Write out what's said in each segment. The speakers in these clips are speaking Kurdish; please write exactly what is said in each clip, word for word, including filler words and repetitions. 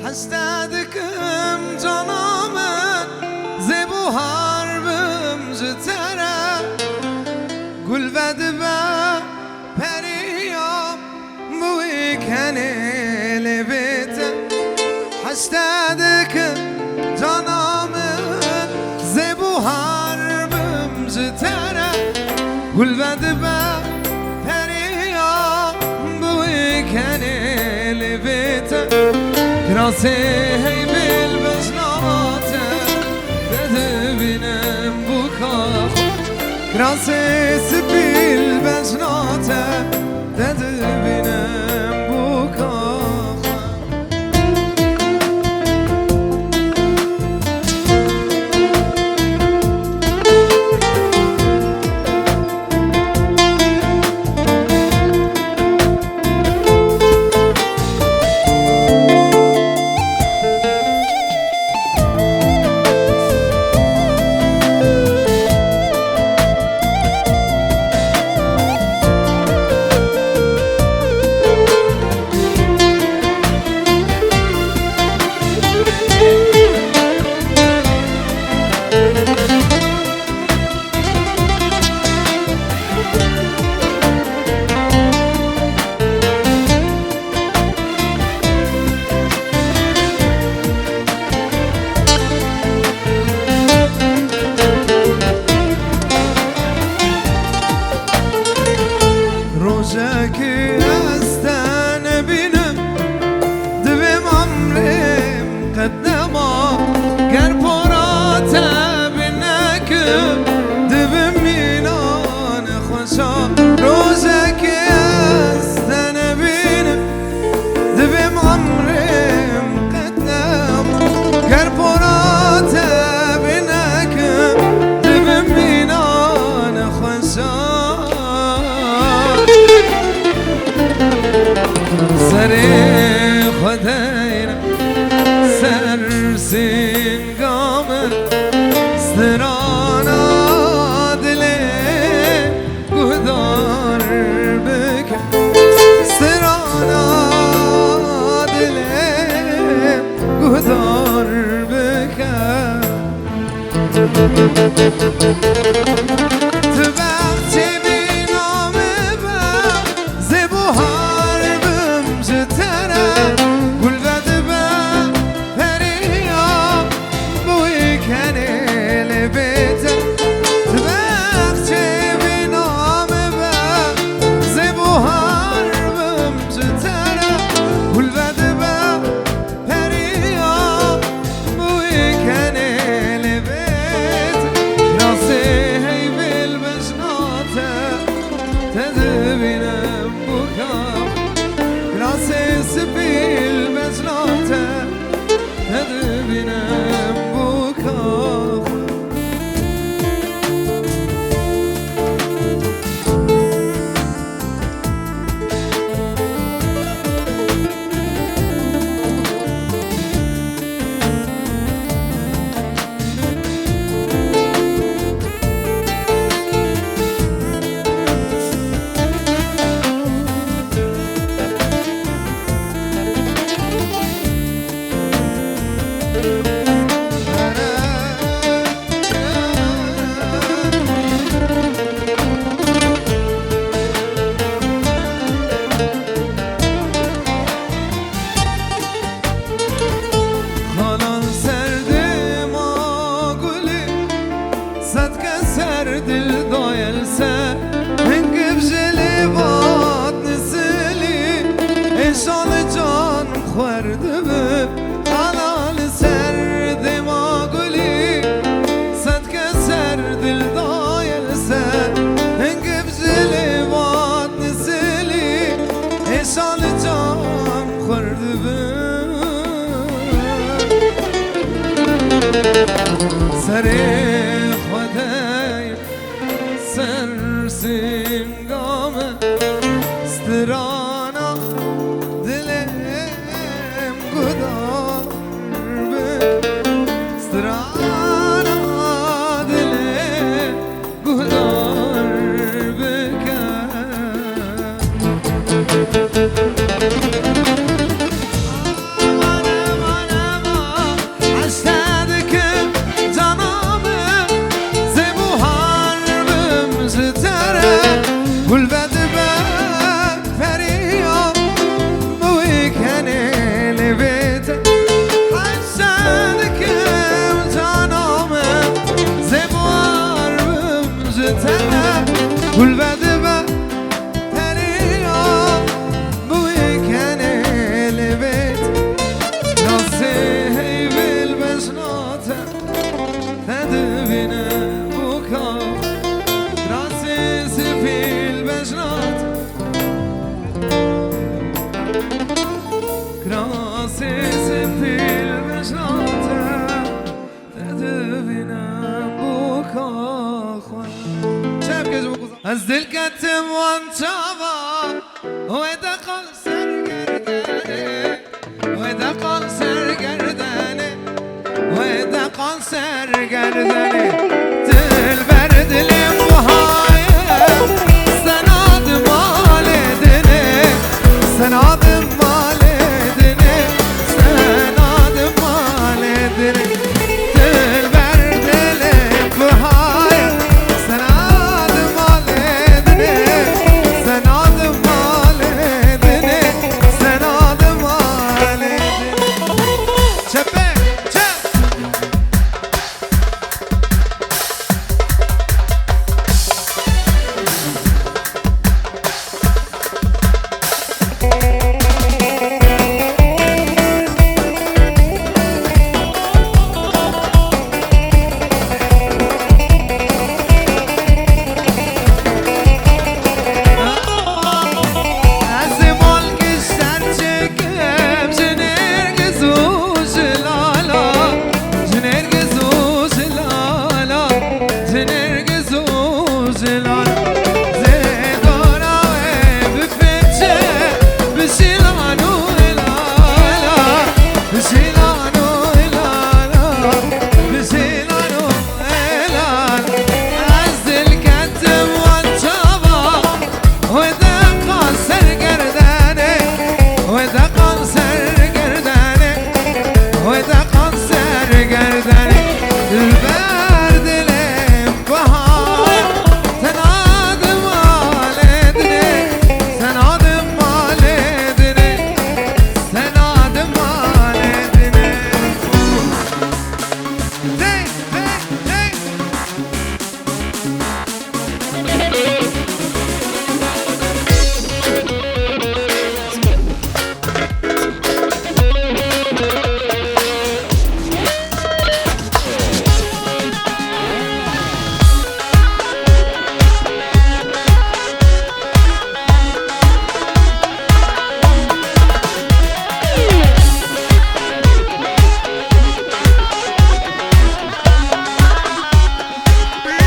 Heste dikim cana min, zê buhar bim ji te re. Gul vedibe periya bi wî kenê lê bê te. Heste dikim cana min, zê buhar bim ji te re. Gul vedibe periya bi wî kenê lê bê te. Kirasê heyvê li bejna te, te dibînim bûka xwe. Kirasê spî li bejna te, te dibînim bûka xwe. Rojekî ez te nebînim, divêm emrêm qet nema. Ger pora te binekim, dibim mînan xweşa. Rojekî ez te nebînim, divêm emrêm qet nema. Ger pora te binekim, dibim mînan xweşa. Serê xwe deyne ser sînga min, strana dilê guhdar bike, strana dilê guhdar bike. Tu bexçê vîna min be, zê buhar bim ji te re. Gul vedibe periya bi wî kenê lê bê te. Tu bexçê vîna min be, zê buhar bim ji te re. Gul vedibe periya bi wî kenê lê bê te. Kirasê heyvê li bejna te, te dibînim bûka xwe. Kirasê spî li bejna te, te dibînim bûka xwe. Xalan ser dêma gulî, sed kes ser dil daye li ser. Hingif ji lê vat nisilî, êşa li can xwer dibi. Xalan ser dêma gulî, sed kes ser dil daye li ser. Hingif ji lê vat nisilî, êşa li can xwer dibi. Serê xwe dey ser sînga min, strana dilê em guhdar bi, strana dilê guhdar bike. Aman, aman, Nasê spî li vejna te, te divînim boka xwe. Çep ke ji bo kuzan. Ez dil ketim wan çavan, wê de qal ser gerdenê, wê de qal ser gerdenê, wê de qal ser gerdenê. Dilber dilê wiha ye, sena di malê dinê, sena di malê dinê, sena di malê dinê. Dilber dilê wiha ye, sena di malê dinê, sena di malê dinê, sena di malê dinê. Çepek, çep. Ez ê malkiş ser çêkim, ji nêrgiz û ji lala, ji nêrgiz û ji lala, ji nêrgiz û ji lala. Zê dora wê bipêçe, bi şîlan û lala, bi şîlan û lala, bi şîlan û Helal. Ez dil ketim wan çavan, wê de qal ser gerdenê, wê de qal ser gerdenê, wê de qal ser gerdenê. Dilber dilê wiha ye, sena di malê dinê, sena di malê dinê, sena di malê dinê. Hey, hey, hey.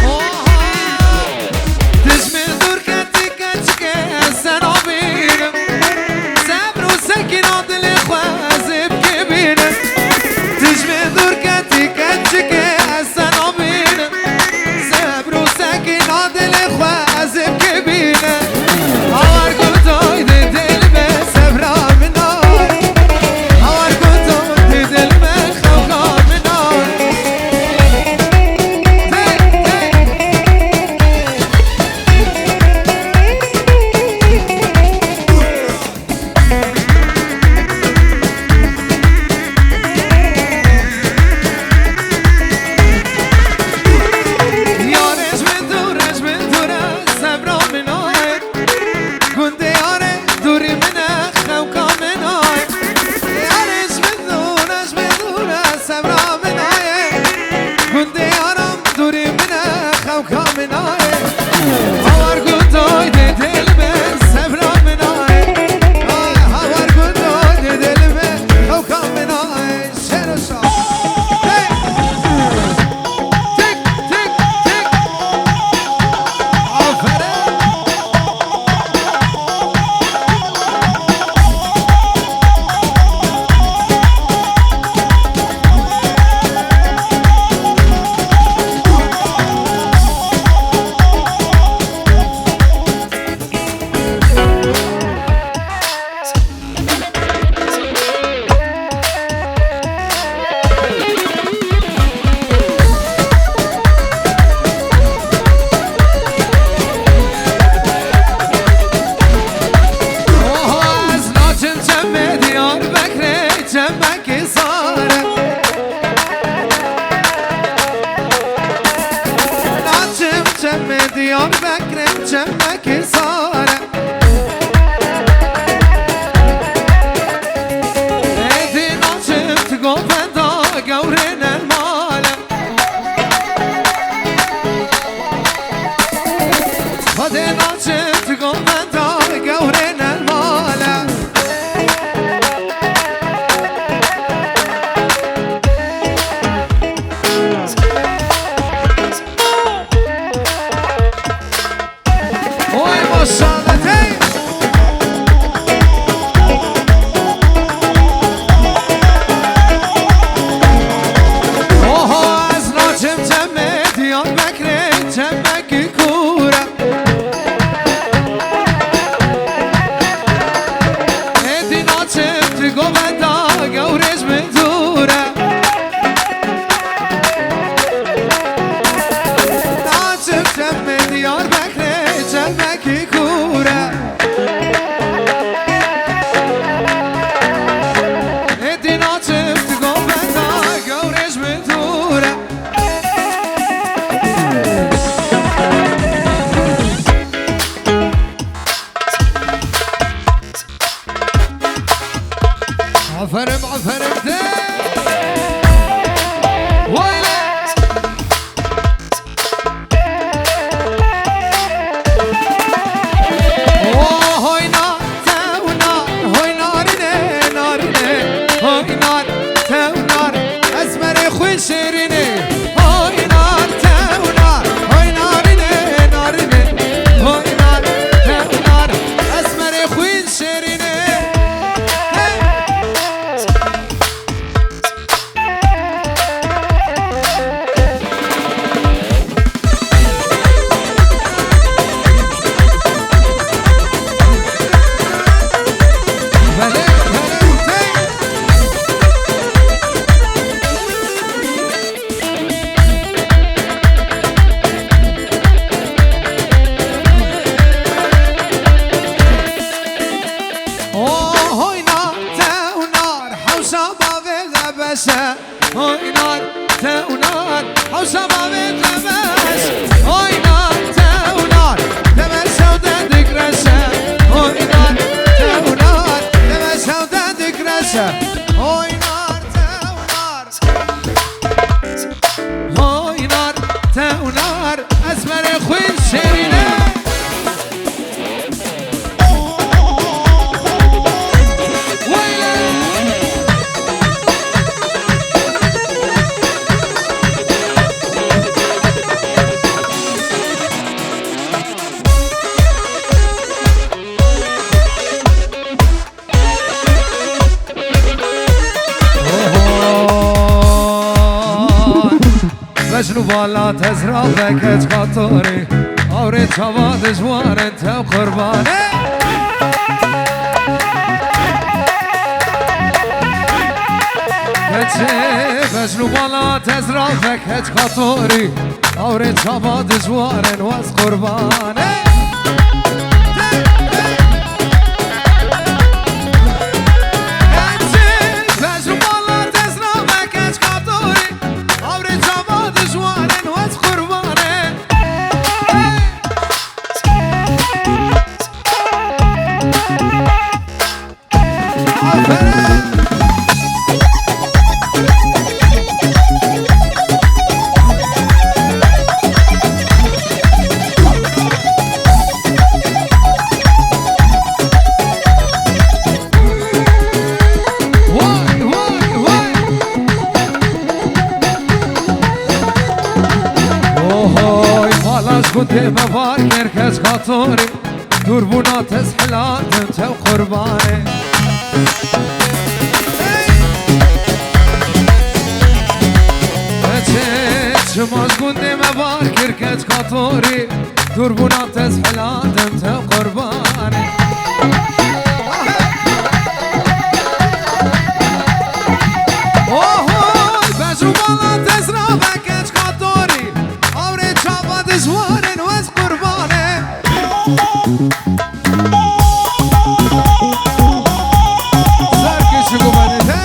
Oha! Dijmin dûr ketî keçikê ez sena bînim. Sebr û sekîna dilê xwe ez ê bikê bînim. Dijmin dûr ketî keçikê ez sena bînim. Sebr û sekîna dilê xwe ez ê bikê bînim. Hawar gotay dê dilê me sebra min ay. Hawar gotay dê dilê me xewka min ay. Yarê ji min dûr e, ji min dûr e, sebra min ay. Gundê yarê dûrî min e, xewka min ay. Yarê ji min dûr e, ji min dûr e, sebra min ay. Gundê yaram dûrî min e, xewka min ay. Hawar gundê dê dil min, sebra min ay. Ay, hawar gundê dê dil min, xewka min ay. Şêr û şa. Hey! Tik, tik, tik. Aferin. Oho, ez naçim çemê Diyarbekirê, çemekî sar e. Naçim çemê Diyarbekirê, çemekî sar e. Êdî naçim tu govenda gewrê nermal e. Xwedê naçim tu govenda gewrê nermal e. Aferin, aferin de. Vay le. Oh, hoy nar, tew nar, hoy narine, narine, hoy nar, tew nar, esmerê xwîn şêrînê. Hoy nar, tew nar, hoy narine, narine, hoy nar, tew nar, esmerê xwîn şêrînê. Hey! Oh, hoy nar, tew nar, hewşa bavê de beşe. Hoy nar, tew nar, hewşa bavê de beş. Hoy nar, tew nar, de beş ew de dikreşe. Hoy nar, tew nar, de beş ew de dikreşe. Hoy nar, tew nar. Hoy nar, tew nar, esmerê xwîn şêrîne. Oho! Bejn û bala tezra ve keçka torî, awrê çava dijwarin tew qurbanê. Keçê bejn û bala tezra ve keçka torî, awrê çava dijwarin wez qurbanê. Hey, hey. Keçê bejn û bala tezra ve keçka torî, awrê çava dijwarin wez qurbanê. Hey. Vay, vay, vay. Ohoy, palaş gundê me var, merkez katorê. Dûrbûna tezhilatin tev qurbanê. Keçê çima ji gundê me bar kir keç katorî. Dûrbûna tezhilatin tev qurbanê. Oho, bejrû bala tezra ve keç katorî. Awrê çava dijwarên wez qurbanê. Serkê çi gumanê te?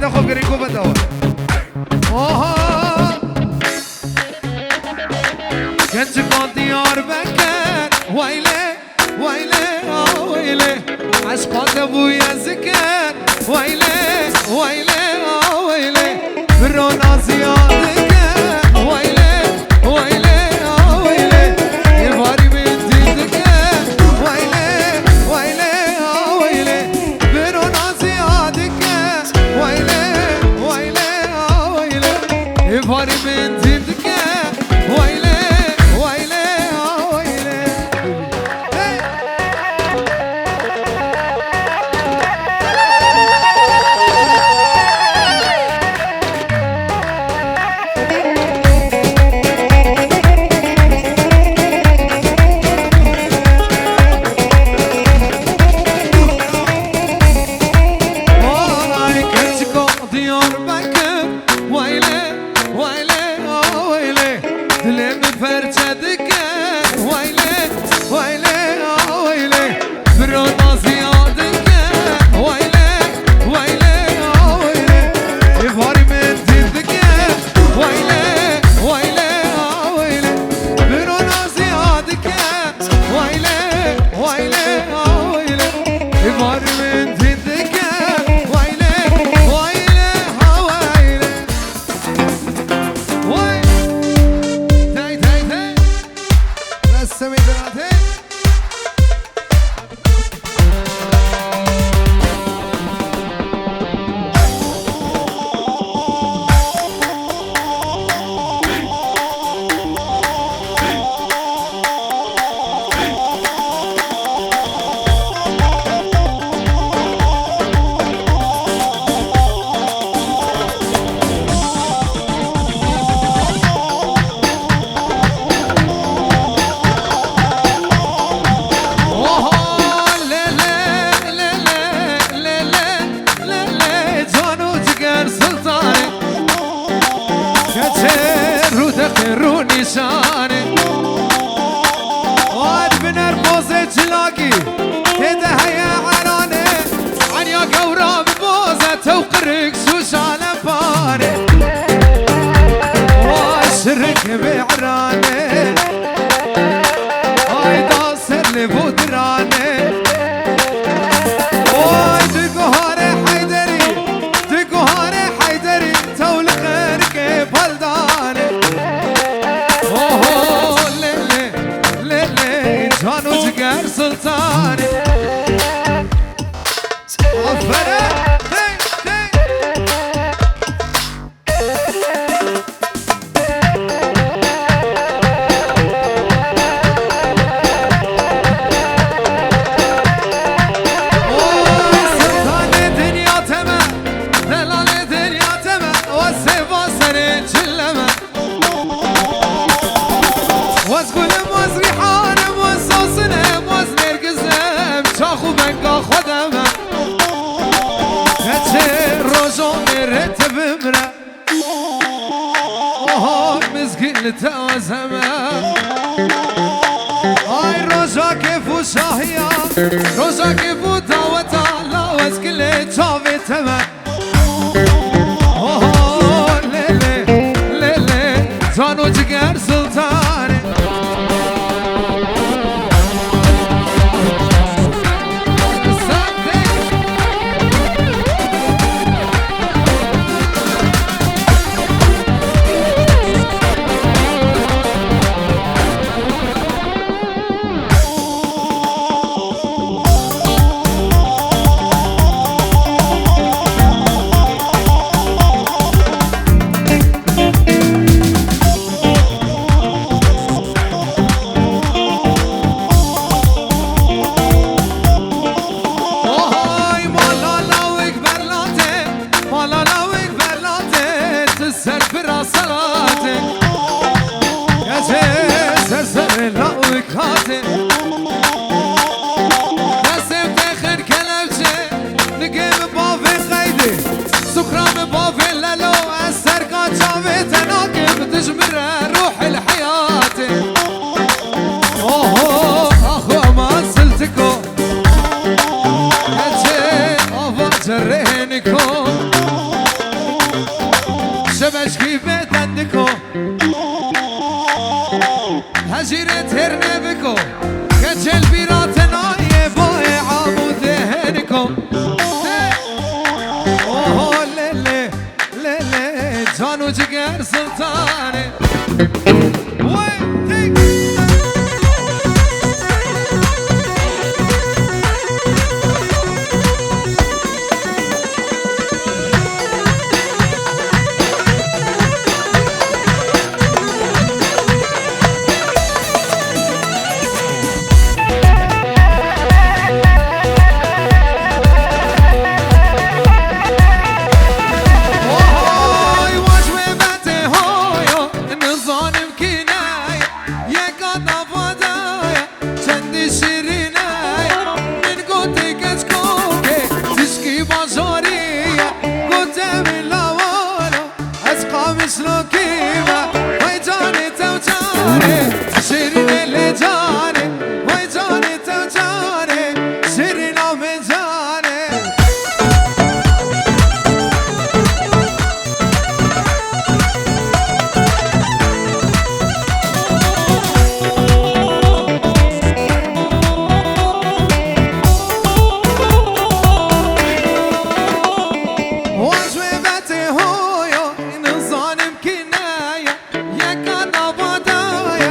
Te xwe girê ku veda we. Oha! Gençika Diyarbekir, weyle, weyle, a weyle. Eşqa te bûye zikir, weyle, weyle, a weyle. Biro naziya dike, weyle, weyle, a weyle. Êvarî min dî dike, weyle, weyle, a weyle. Biro naziya dike, weyle, weyle, a weyle. Êvarî min dî dike, weyle, weyle, a weyle. Hey! Ay, keçika Diyarbekir, weyle, weyle, a weyle. Dilê min perçe dike, weyle, weyle, a weyle. Biro naziya dike, weyle, weyle, a weyle. Êvarî min dî dike, weyle, weyle, a weyle. Biro naziya dike, weyle, weyle, a weyle. Êvarî min dî dike, weyle, weyle, ha weyle. Wey! Tey, tey, tey! Resemê diratê. Oho, lê, lê, lê, lê, lê, lê, lê, lê, can û ciger sultanê. Keçê rû deqê rû nîşanê. Ad biner pozê cilakî, tê de heye eranê. Enya gewra bi boze tew qirik şûşale panê. Wa şirik bê eranê. Ay da ser lê bo diranê. Oy, di guharê Heyderî, di guharê Heyderî, tew li qirikê bal danê. Oho, lê, lê, lê, lê, can û ciger sultanê. Aferin. Hey, hey. Oy, sultanê dinya te me, delalê dinya te me, o sêva serê çile me. Wez gul im, wez rîhan im, wez sosin im, wez nêrgiz im, çax û benga xwe de me. Keçê rojo mêrê te bimre. Oho, mizgîn li te wez heme. Ay roja kêf û şahiya, roja kêf û daweta, la wez gilê çavê te me. Oho, lê, lê, lê, lê, can û ciger sultanê. Ohay, mala lawik berlate, mala lawik berlate, tu ser bira salate. Gece ser ser lawik hate. Destê min têxin kelepçe, nigê min bavê qeydê, sukra min bavê lelo, ez serka çavê te nakim, tu ji min re ruhil heyatê. Oho, axo ma siltiko, keçê ava cerêniko. Meşkî bêdendiko, hejîrê têr nebiko, xecel bîra te nayê boyê amûdê hêniko. Oho lê lê, lê lê, can û ciger Sultanê. Wey, hey. Oy, waj wê betê hoyo, nizanim kî ne ye, yeka navada ye. Çendî şîrîn e, min gotê keçkokê, tişkî bajarî ye, gote min lawano, ez Qamişlokî me. Vay canê tew canê, şîrînê lê canê, vay canê tew canê, şîrîna min canê. Waj wê betê hoyo, nizanim kî ne ye, yeka navada ye.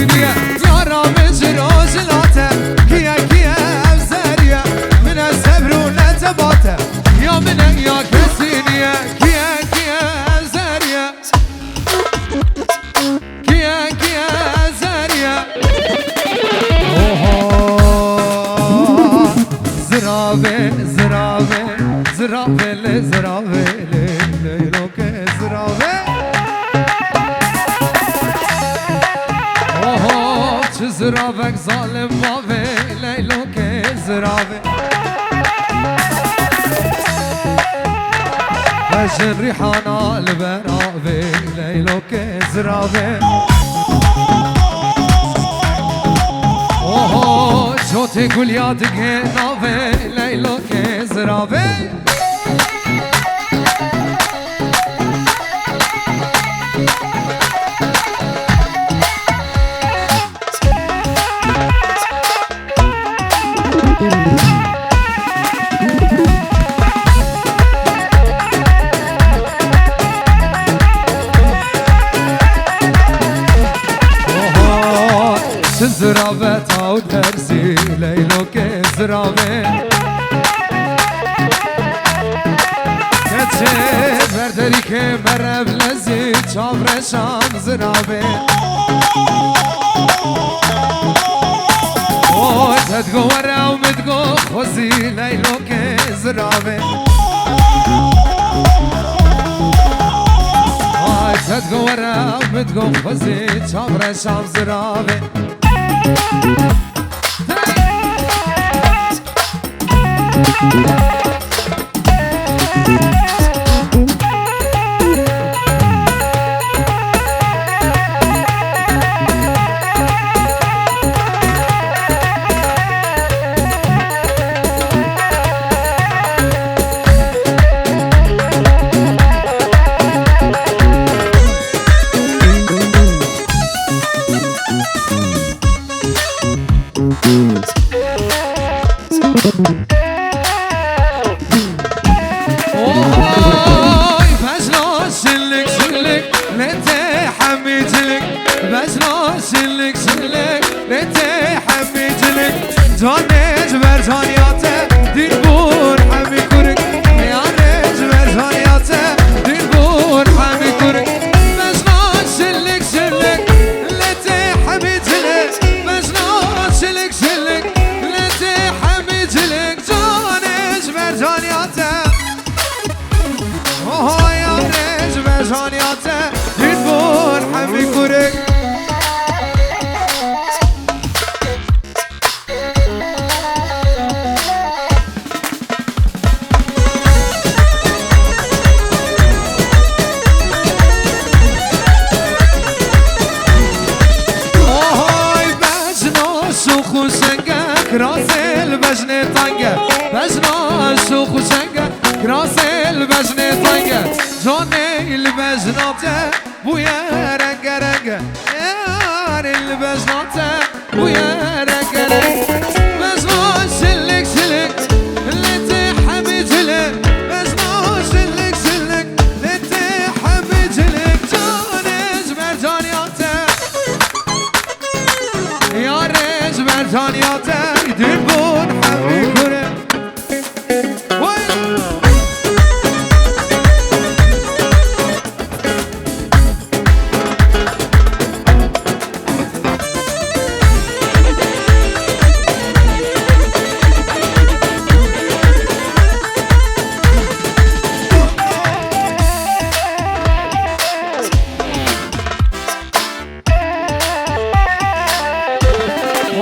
Niye? Yara min ji roj late, kiye, kiye ev zeriye? Min e sebr û ne tebate, ya min e ya kesî niye? Kiye, kiye ev zeriye? Kiye, kiye zeriye? Oho! Zirave, zirave, zirave le, zirave le, leyloke zirave. Oho, çi ziravek zalim mave, leyloke zirave. Vejin rîhana li ber avê, leyloke zirave. Oho, cotê gulya digê navê, leyloke zirave. Oho, çi zirave taw dersî, leyloke zirave. Keçê berderîkê merev lezî, çavreşan zirave. Oy, te digo were û min digo xwezî, leyloke zirave. Ay, te digo were û min digo xwezî, çavreşan zirave. Oy, bejna şilik şilik, lê tê hemî cilik. Bejna şilik şilik, lê tê hemî cilik. Canê ji ber caniya te dîn bûn hemî kurik. Yarê ji ber caniya te dîn bûn hemî kurik. Bejna şilik şilik, lê tê hemî cilik. Bejna şilik şilik, lê tê hemî cilik. Canê ji ber caniya te. Oho, yarê ji ber caniya te dîn bûn hemî kurik. Ohoy, bejno şûx û şeng e, kirasê li bejnê teng e. Bejno şûx û şeng e, kirasê li bejnê teng e. Canê li bejna te bûye rengereng e. Yarê li bejna te bûye rengereng. Bejna şilik şilik, lê tê hemî cilik. Bejna şilik şilik, lê tê hemî cilik. Canê ji ber caniya te. Yarê ji ber caniya te dîn bûn hemî kurik. Wey!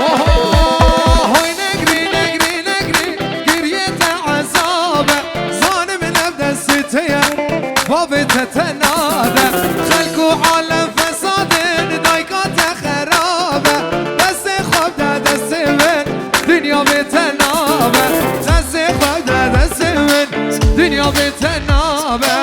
Oho, hoy negri, negri, negri, giriyê te ezab e. Zanim ev destê te ye, bavê te tena be. Xelk û alem fesadin, dayka te xerab e. Destê xwe bide destê min, dinya bê te nabe. Destê xwe bide destê min, dinya bê te nabe.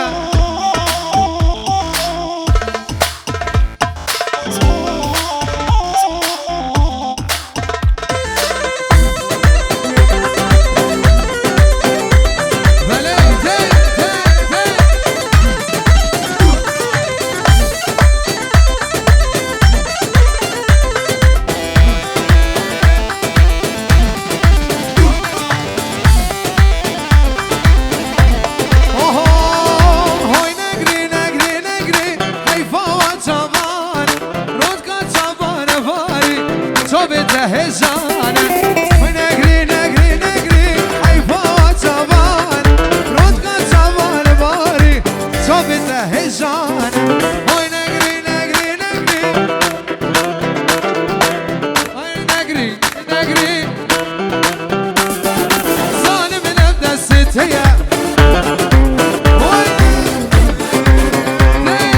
Hêjane, oy negrî, negrî, negrî, heyfa çavan, rotka çavan barî, çavê te hêjane, oy negrî, negrî, negrî, oy negrî, negrî, zalim ev destê te ye. Oy, hey.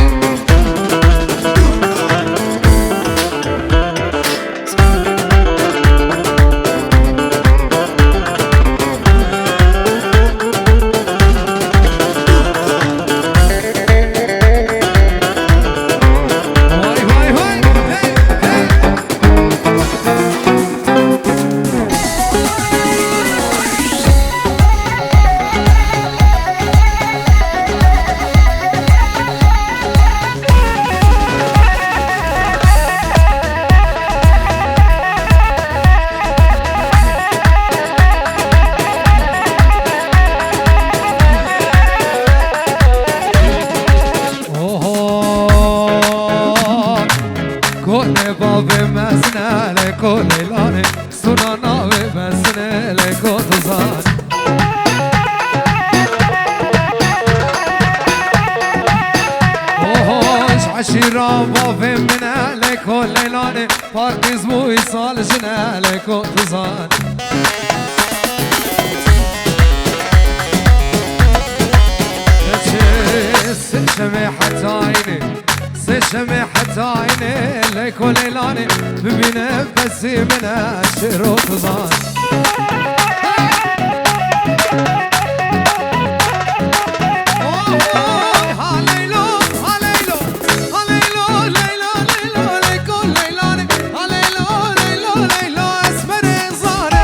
Vay, vay, vay. Hey, hey. Oho, kolê bavê mezine, lê kolê lanê, suna navê mezine, lê kotuzan. Oho, ji eşîra bavê min e, lê kolê lanê, partîz bû îsal jine, lê kotuzan. Sê şevê hetayne, sê şevê hetayne, leyko leylanê, bibîne besî min e şêro tizan. Oy, ha leylo, ha leylo, ha leylo, leylo, leylo, leyko leylanê, ha leylo, leylo, leylo, esmerê zane.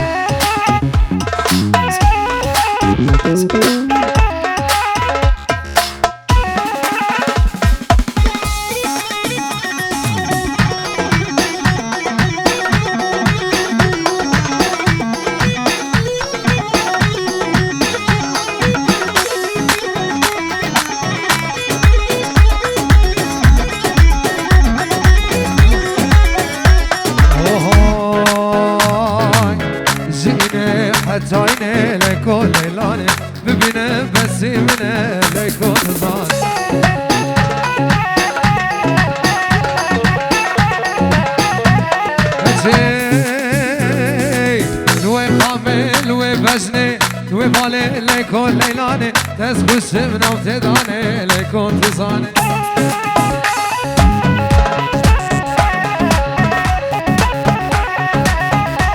Ohoy, jîne hetayne leko leylanê. Bibîne besî min e leyko nizan. Hey, li wê qamê, li wê bejnê, li wê balê leyko leylanê, dest xweşim nav tê danê leyko nizanê.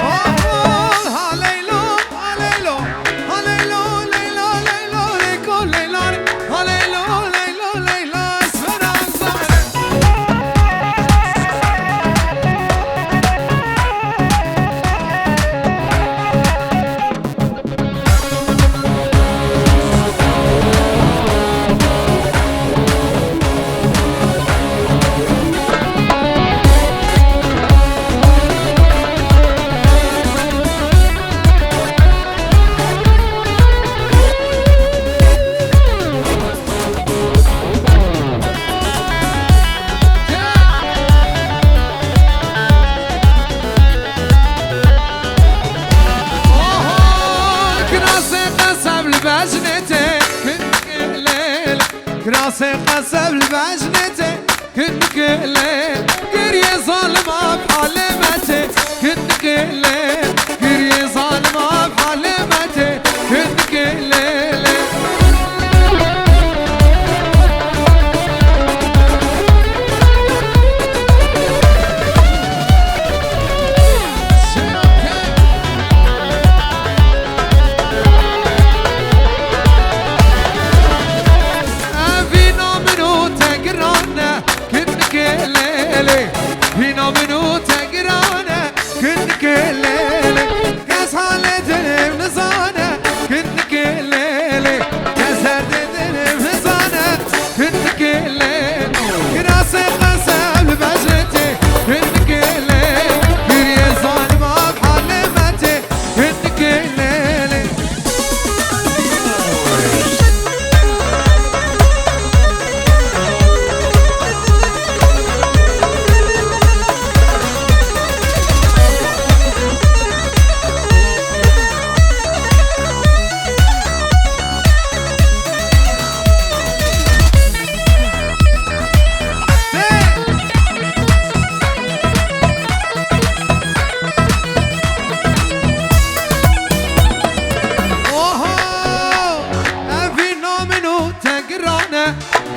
Oh, ha leylo, ha leylo. Ha leylo, leylo, leylo, leyko, leylo, ha leylo, leylo, leylo, esmera zare. Oho, kirasê qeseb li bejnê tê, kirasê qeseb li bejnê tê. Kinikê lê, giriyê zalima bi halê me tê. Kinikê lê, giriyê zalima bi halê me tê. Kinikê lê, lê. Evîna min û te giran e. Kinikê lê lê, hîna min û te giran e. Kinikê lê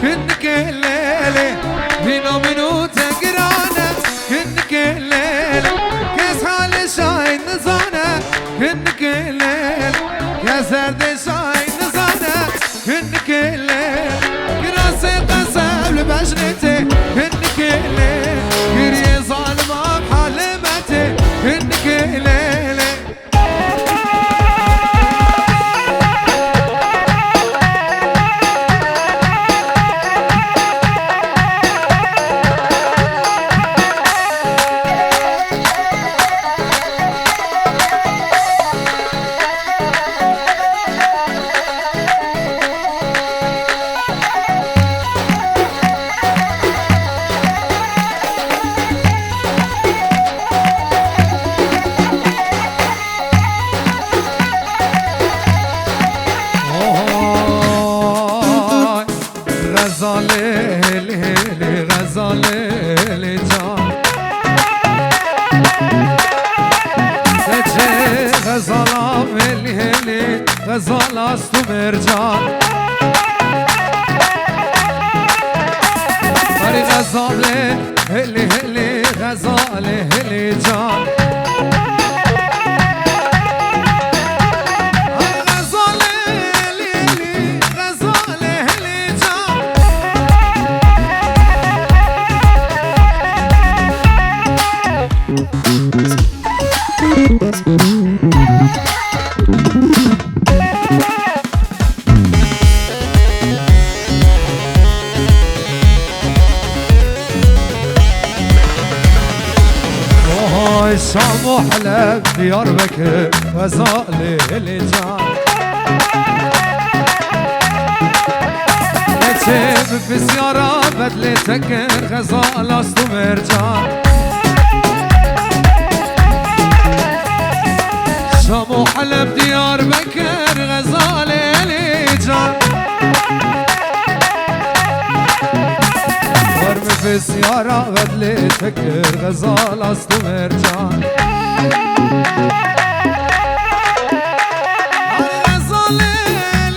Kinikê lêlê, vîna min û te giran e. Kinikê lêlê, kes halê şahid nizane. Kinikê lêlê, kes derdê şahid nizane. Kinikê lêlê, kirasê qesev li bejnê tê. Kinikê lêlê, giriyê zalima halê me tê. Kinikê lêlê. Oy, Xezalê lê lê, Xezalê lê can. Keçê Xezala lê lê, Xezala Mercan. Arê Xezalê, helê helê Xezalê, helê can. Arê Xezalê, helê helê Xezalê, helê can. Oy Şam û Heleb, Diyarbekir, Xezalê lê can. Keçê min pisyara bedlê te kir, Xezala Mercan. Şam û Heleb, Diyarbekir, Xezalê lê can. War min pisyara bedlê te kir, Xezala Mercan. Xezalê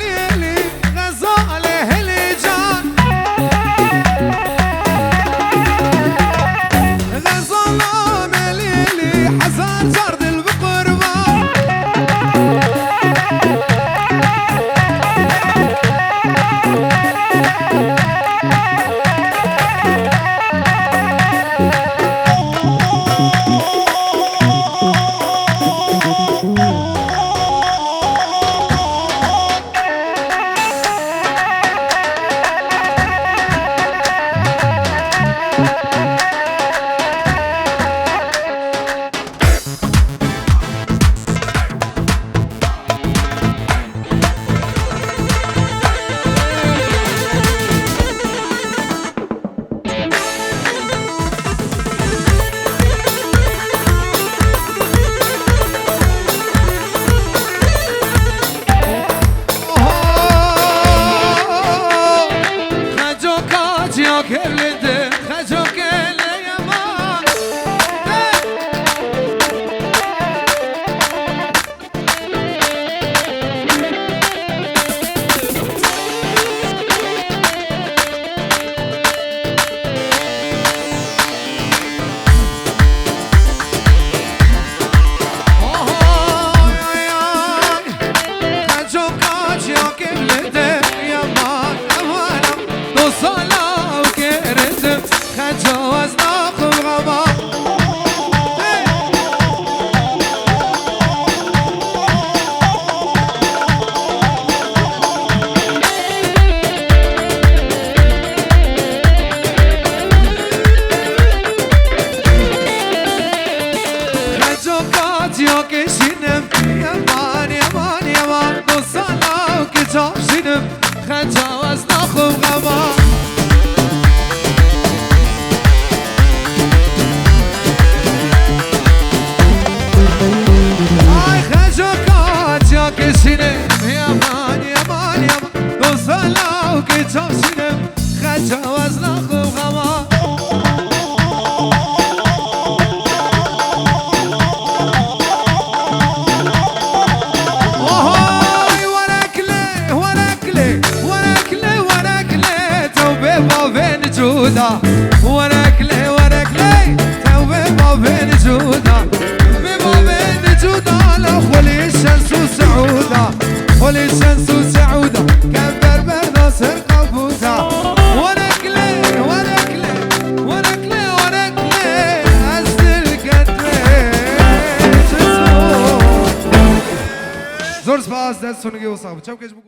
lê lê, Xezalê helê can. Xezala me lê lê, hezar car dil bi qurban. Xeco ka ciya kişînim, yeman, yeman, yeman, dostana û kiça bişînim. Xeca ez naxwim xema. Ay xeco ka ciya kişînim, yeman, yeman, yeman, dostana û kiça bişînim. Xeca ez naxwim xema. Ohoy, werekle, werekle, werekle, werekle, tew Werekle, werekle, tew bi bavên cuda, bi bavên cuda, la xwelî şens û seûda, xwelî şens û seûda, kevber berda ser qabûza. Werekle, werekle, werekle, werekle, ez dilgetrê çi zor. Zor spas, dest sonigê û sax bi. Çewkê ji bo